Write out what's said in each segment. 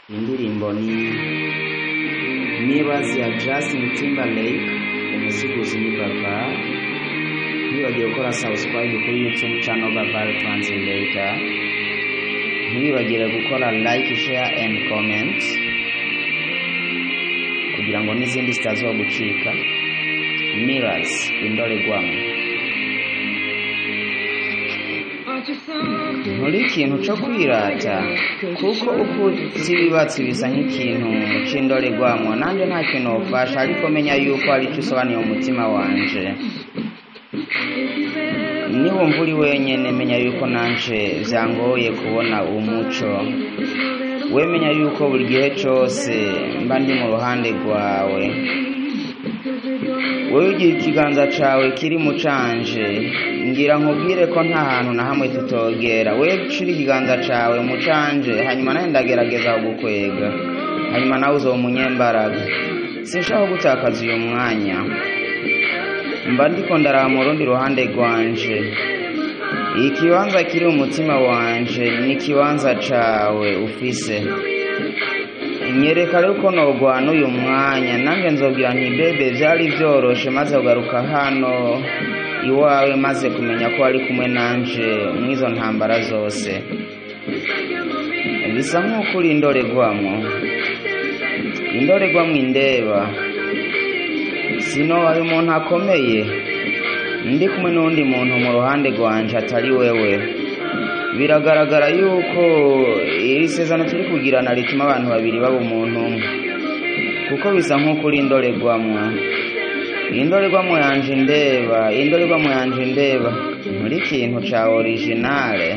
Indirimbo ni Mirrors ya Justin Timberlake, umusiguzi ni Bava. Ntiwibagire gukora subscribe kuri YouTube channel Bavar Translator. Ntiwibagire gukora like, share and comment kugira ngo n'izindi zitazogucika. Mirrors, indorerwamo. Nturi ikintu cyo kwirata, kuko uko uzi bisa nk'ikintu c'indorerwamo. Nanjye nta kintu wofasha, ariko menya yuko hari icyo usobanuye mu mutima wanje. Niwumva uri wenyene, menya yuko nanje vyangoye kubona umuco. We menya yuko buri gihe cose mba ndi mu ruhande rwawe. Wewe ugira ikiganza cawe kiri mu canje, ngira nkubwire ko nta hantu na hamwe tutogera. Wewe ushira ikiganza cawe mu canje, hanyuma nawe ndagerageza kugukwega, hanyuma nawe uzoba umunyembaraga. Sinshaka gutakaza uyu mwanya, mba ndiko ndaraba mu rundi ruhande rwanje. Ikibanza kiri mu mutima wanje ni ikibanza cawe ufise. Nyereka rero ko nogwana uyu mwanya, nanjye nzobwira nti bebe vyari vyoroshe maze kugaruka hano iwawe, maze kumenya ko wari kumwe nanje mw'izo ntambara zose. Bisa nk'uko uri indorerwamo, indorerwamo indeba. Sinobaye umuntu akomeye ndi kumwe n'undi muntu mu ruhande rwanje atari wewe. Biragaragara yuko iri sezerano turi kugirana rituma abantu babiri baba umuntu umwe, kuko bisa nk'uko uri indorerwamo. Indorerwamo yanje indeba, indorerwamo yanje indeba. Nturi ikintu ca originale,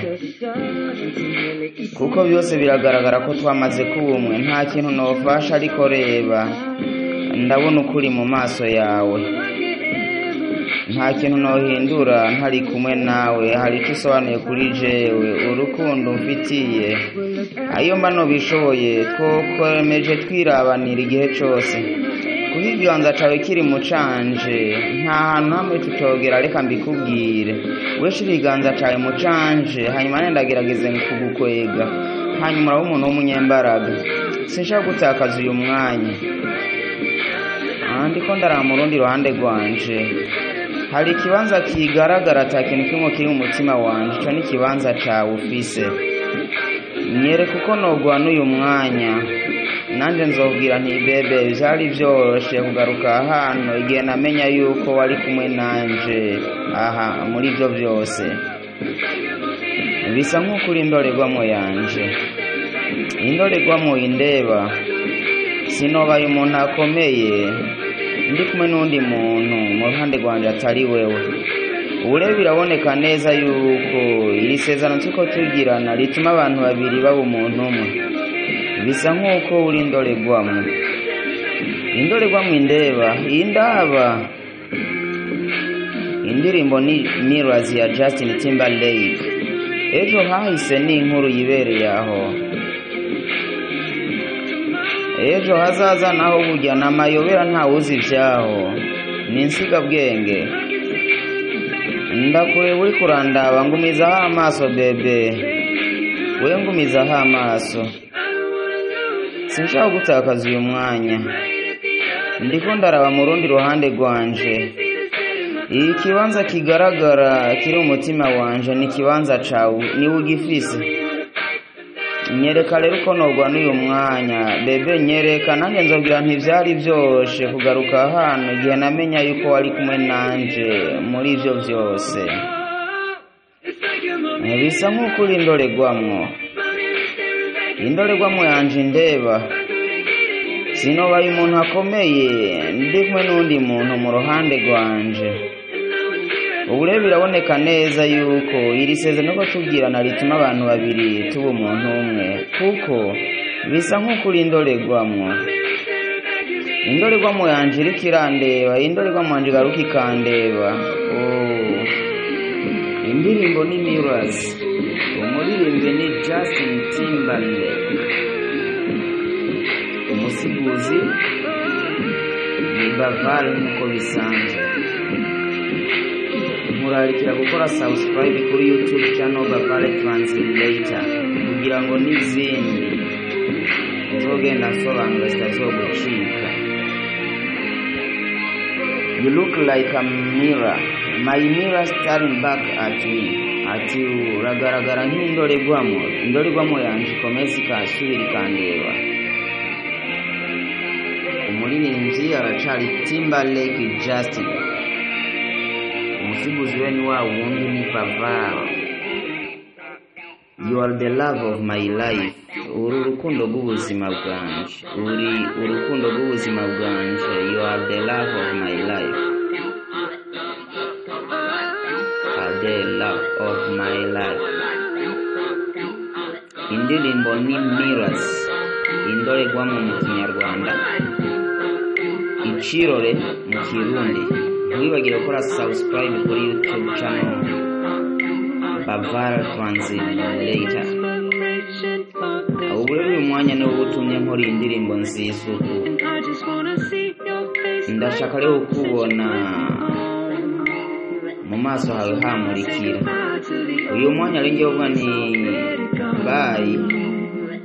kuko byose biragaragara ko twamaze kuba umwe. Nta kintu nofasha, ariko reba, ndabona ukuri mu maso yawe. Nta kintu nohindura ntari kumwe nawe. Hari icyo usobanuye kuri jewe, urukundo mfitiye. Ayo mba nobishoboye twokomeje twirabanira igihe cose. Kuko ikiganza cawe kiri mu canje, nta hantu hamwe tutogera. Reka mbikubwire, we shira ikiganza cawe mu canje, hanyuma nanjye ndagerageze kugukwega, hanyuma uraba umuntu w'umunyembaraga. Sinshaka gutakaza uyu mwanya. Ndiko ndaraba mu rundi ruhande rwanje. Hari ikibanza kigaragara ata kintu kimwe kiri mu mutima wanje, ico ni ikibanza cawe ufise. Nyereka uko nogwana uyu mwanya, nanje nzobwira nti bebe vyari vyoroshe kugaruka hano igihe namenya yuko wari kumwe nanje aha muri ivyo vyose. Bisa nk'uko uri indorerwamo yanje, indorerwamo indeba. Sinobaye umuntu akomeye ndi kumwe n'undi muntu mu ruhande rwanje atari wewe. Ubu rero biraboneka neza yuko iri sezerano turiko tugirana rituma abantu babiri baba umuntu umwe. Bisa nk'uko uri indorerwamo, indorerwamo indeba, indaba. Indirimbo ni Mirrors ya Justin Timberlake. Ejo hahise ni inkuru yibereye aho, ejo hazaza naho burya ni amayobera, ntawuzi ivyaho, ni insigabwenge. Ndakureba uri kurandaba, ngumizaho amaso bebe, we ngumizaho amaso. Sinshaka gutakaza uyu mwanya, ndiko ndaraba mu rundi ruhande rwanje. Ikibanza kigaragara kiri mu mutima wanje ni ikibanza cawe, niwe ugifise. Nyereka rero uko nogwana uyu mwanya bebe, nyereka nanjye nzobwira nti vyari vyoroshe kugaruka hano igihe namenya yuko wari kumwe nanje muri ivyo vyose. Bisa nk'uko uri indorerwamo, indorerwamo yanje indeba. Sinobaye umuntu akomeye ndi kumwe n'undi muntu mu ruhande rwanje. Ubu rero biraboneka neza yuko iri sezerano ko tubwirana rituma abantu babiri tuba umuntu umwe, kuko bisa nk'uko uri indorerwamo. Indorerwamo yanje iriko irandeba, indorerwamo yanje igaruka ikandeba. Oh. Indirimbo ni Mirrors, umuririmbyi ni Justin Timberlake, umusiguzi ni Bavar nk'uko bisanzwe. Nkurarikira gukora subscribe kuri YouTube channel Bavar Translator kugira ngo n'izindi Nzogenda nsobanura zitazogucika. You look like a mirror, my mirror staring back at me. Ati uragaragara nk'indorerwamo, indorerwamo yanje ikomeza ikasubira ikandeba. Umuririmbyi aracari Timberlake Justin, umusiguzi we ni wa wundi ni Baval. You are the love of my life, uri urukundo rw'ubuzima bwanje, uri urukundo rw'ubuzima bwanje. You are the love of my life, are the love of my life. Indirimbo ni Mirrors, indorerwamo mu Kinyarwanda, icirore mu Kirundi. Ntiwibagire gukora subscribe kuri YouTube channel Baval Translator. Ubu rero uyu mwanya niwo utumye nkora iyi ndirimbo nziza uku. Ndashaka rero kukubona mu maso hawe hamurikira. Uyu mwanya rero ngiye kuvuga nti bye,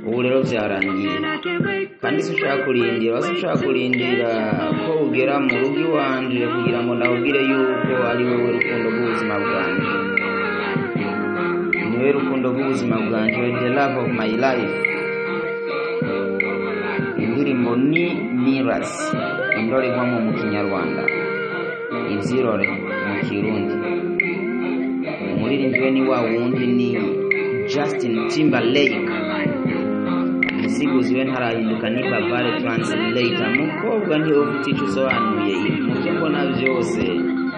ubu rero byarangiye. Kandi sinshaka kurindira, sinshaka kurindira ko ugera mu rugo iwanje kugira ngo ndakubwire yuko ari wowe rukundo rw'ubuzima bwanje. Ni wowe rukundo rw'ubuzima bwanje, the love of my life. Indirimbo ni Mirrors, indorerwamo mu Kinyarwanda, ivyirore mu Kirundi. Umuririmbyi we ni wa wundi ni Justin Timberlake. Umusiguzi we ntarahinduka ni Baval Translator. Mukobwa ntiwe ufite ico usobanuye, muvyo mbona vyose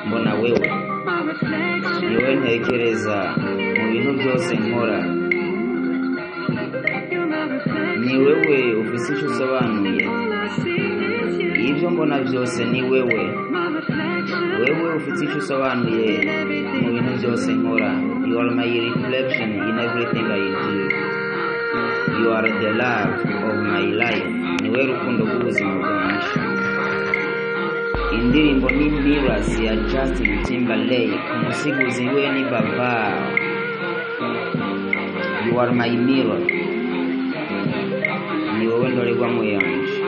mbona wewe, niwe ntekereza mu bintu byose nkora, ni wewe ufise ico usobanuye, ibyo mbona byose ni wewe, wewe ufite ico usobanuye mu bintu byose nkora. You are my reflection in everything I do. You are the love of my life. Ni wewe rukundo rw'ubuzima bwanje. Indirimbo ni Mirrors ya Justin Timberlake, umusiguzi we ni Baval. You are my mirror, ni wowe ndorerwamo yanje.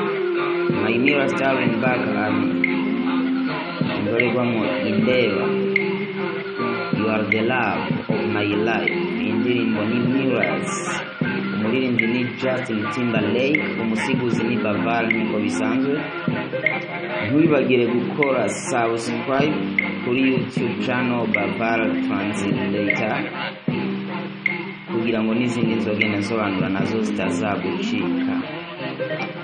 My mirror staring back at me, indorerwamo indeba. You are the love of my life. Indirimbo ni Mirrors, umuririmbyi ni Justin Timberlake, umusiguzi ni Baval nk'uko bisanzwe. Ntiwibagire gukora subscribe kuri YouTube channel Baval Translator kugira ngo n'izindi nzogenda nsobanura nazo zitazagucika.